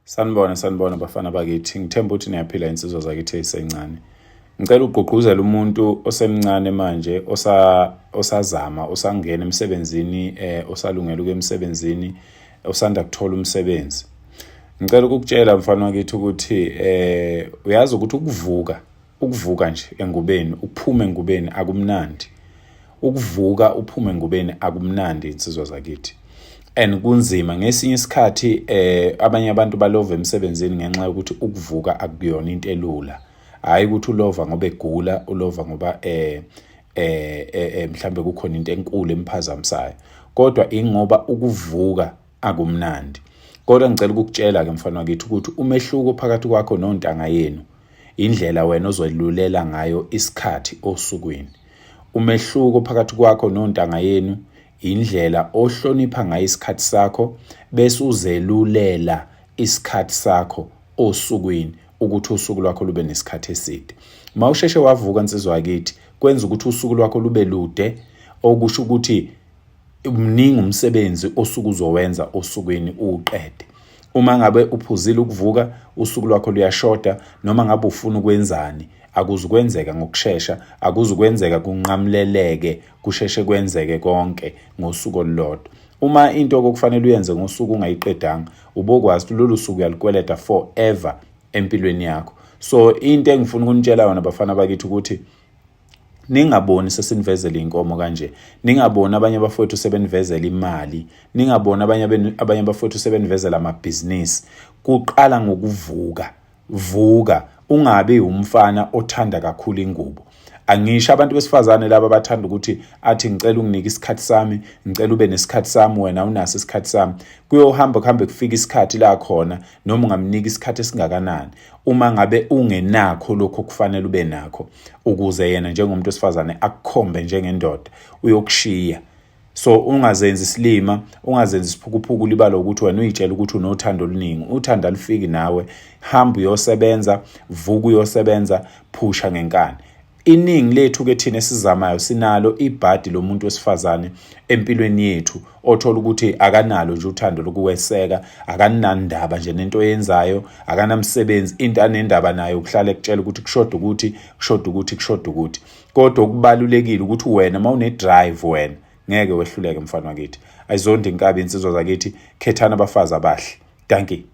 Sanibona, sanibona bafana bakithi. Ngithemba ukuthi niyaphila insizwa zakithi ezisencane. Ngicela ugqugquzela umuntu osemncane manje osazama, osangena emsebenzini, osalungela ukuya emsebenzini, osanda kuthola umsebenzi. Ngicela ukukutshela mfana wakithi ukuthi uyazi ukuthi ukuvuka nje engubeni, ukuphuma engubeni akumnandi. Ukuvuka uphume engubeni akumnandi, insizwa zakithi, and kunzima ngesinye isikhathi. Abanye abantu balova emsebenzini ngenxa yokuthi ukuvuka akuyona into elula. Hayi ukuthi ulova ngoba egula, ulova ngoba mhlambe kukhona into enkulu emphazamisayo, kodwa ingoba ukuvuka akumnandi. Kodwa ngicela ukukutshela ke mfana wakithi ukuthi umehluko phakathi kwakho nontanga yenu indlela wena ozoyilulela ngayo isikhathi osukwini. Umehluko phakathi kwakho nontanga yenu indlela ohlonipha ngayo isikhathi sakho bese uzelulela isikhathi sakho osukwini ukuthi usuku lwakho lube nesikhathi eside. Mawusheshe wavuka, insizwa yakithi, kwenza ukuthi usuku lwakho lube lude, okusho ukuthi mningi umsebenzi osuke uzowenza osukwini uwuqede. Uma ngabe uphuzile ukuvuka, usuku lwakho luyashoda. Noma ngabe ufuna ukwenzani, akuzukwenzeka ngokushesha, akuzukwenzeka kunqamuleleke, kusheshe kwenzeke konke ngosuku olulodwa. Uma into okufanele uyenze ngosuku ungayiqedanga, ubokwazi ukuthi lolu suku uyalukweleta forever empilweni yakho. So into engifuna ukunitshela yona bafana bakithi ukuthi ningaboni sesinivezela inkomo kanje, ningaboni abanye abafowethu sebenivezela imali, ningaboni abanye abafowethu sebenivezela amabhizinisi. Kuqala ngokuvuka. Vuka, ungabi umfana othanda kakhulu ingubo. Angisho abantu besifazane laba abathanda ukuthi athi, "Ngicela unginike isikhathi sami, ngicela ube nesikhathi sami." Wena unaso isikhathi sami? Kuyohamba kuhambe kufika isikhathi la khona noma ungamnika isikhathi esingakanani, uma ngabe ungenakho lokho kufanele ube nakho ukuze yena njengomuntu wesifazane akukhombe njengendoda, uyokushiya. So ungazenzi isilima, ungazenzi isiphukuphuku, libala ukuthi wena uyitshela ukuthi unothando oluningi. Uthando alufiki nawe. Hamba uyosebenza, vuka uyosebenza, phusha ngenkani. Iningi lethu ke thina esizamayo sinalo ibhadi lomuntu wesifazane empilweni yethu othola ukuthi akanalo nje uthando lokuweseka, akanandaba nje nento oyenzayo, akanamsebenzi. Into anendaba nayo ukuhlala ekutshela ukuthi kushoda ukuthi, kushoda ukuthi, kushoda ukuthi. Kodwa okubalulekile ukuthi wena uma une-drive, wena ngeke wehluleke mfana wakithi. Ayizondi inkabi, insizwa zakithi. Khethana abafazi abahle. Dankie.